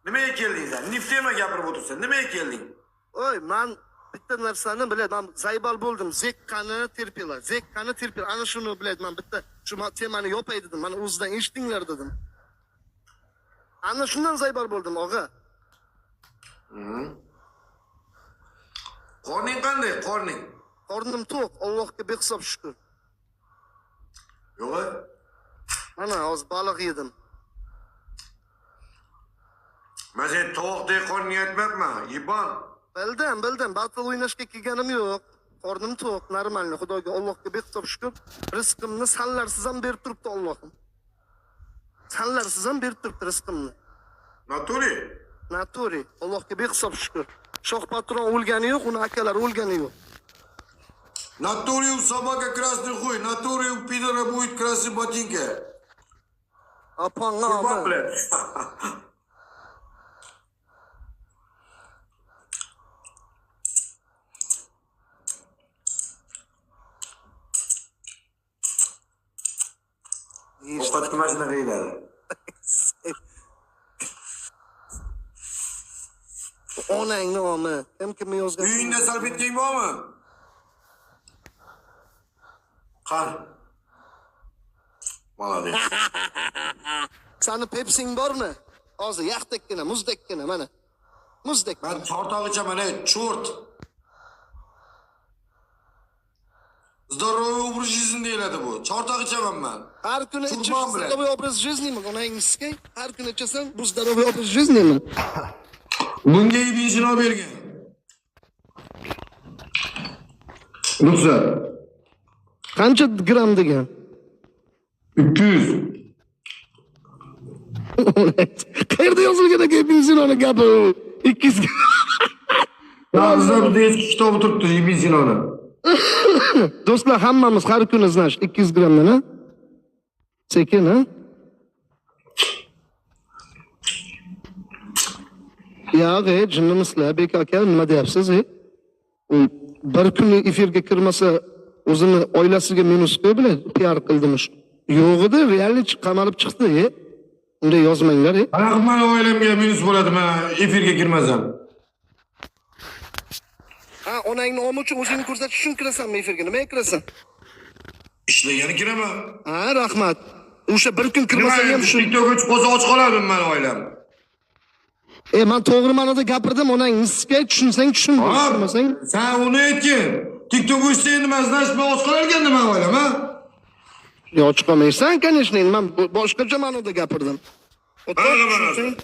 Nimaga kelding sen? Niftema gapirib o'tirsan. Nimaga kelding? Oy, man bitta narsani, блядь, man заебал bo'ldim. Zekkani terpila, zekkani terpila. Ana shuni, блядь, man bitta shu temani yopay dedim. Mana o'zidan eshitinglar dedim. Ana shundan заебал bo'ldim, og'a. Qorning qanday? Qorning. Qornim to'q, Allohga behisob shukr. Yo'q. Mana hozir baliq yedim. Men seni tovoqdek qorning aytmayapman. Yibon. Bildim, bildim. Battle o'ynashga kelganim yo'q. Qornim to'q, нормально. Xudoga, Allohga behisob shukr. Rizqimni sanlarsiz ham berib turibdi Allohim. Sanlarsiz ham berib turibdi rizqimni. Naturi. Naturi, Allohga behisob shukr. Shoh patron o'lgani yo'q, uni akalari o'lgani yo'q. Натуре у собака красный хуй, натуре у пидора будет красный ботинка. Opangga Kurban omon. блядь. Ovqatga mana shunaqa yeyiladi. Onangni omi. Kim kimni yozgan? Uyingda salfetkang bormi? Qani. Молодец. Sani Pepsing bormi? Hozir yaxtakkina, muzdakkina mana. Muzdek. Man chortoq ichaman, ey, чёрт. Здоровый образ жизни deyiladi bu. Chortoq ichaman man. Har kuni ichish Turban bilan. здоровый образ жизни mi? Onangni sikay. Har kuni ichasan, bu здоровый образ жизни mi? Bunga Ibn Sino bergan. Ruxsat. Qancha gramm degan? 200. Qayerda yozilgan ekan Ibn Sinoni gapi? 200 Bizda bitta eski kitobi turibdi Ibn Sinoni. Do'stlar, hammamiz har kuni, знаешь, 200 grammdan, ha? Sekin, ha? Yo'q, ey, jinnimisizlar, Bek aka, nima deyapsiz, ey? U bir kun efirga kirmasa, o'zini oilasiga minus qo'yib, piar qildimish. Yo'q edi, реально qamalib chiqdi, ey. Unday yozmanglar, ey. Qanaqa mani oilamga minus bo'ladi men efirga kirmasam? Ha, onangni omi uchun o'zingni ko'rsatish uchun kirasanmi efirga? Nimaga kirasan? Ishlagani kiraman. Ha, rahmat. O'sha bir kun kirmasang ham shu. TikTokka chiqib qolsa och qoladimi mani oilam? E, man to'g'ri ma'noda gapirdim, onangni sikay, tushunsang tushun, tushunmasang Sen uni aytgin. TikTok o'chsa endi man, значит, men och qolar ekan nima oilam, ha? Yo, och qolmaysan, конечно, endi man boshqacha ma'noda gapirdim. Qanaqa ma'noda? Tushunsang-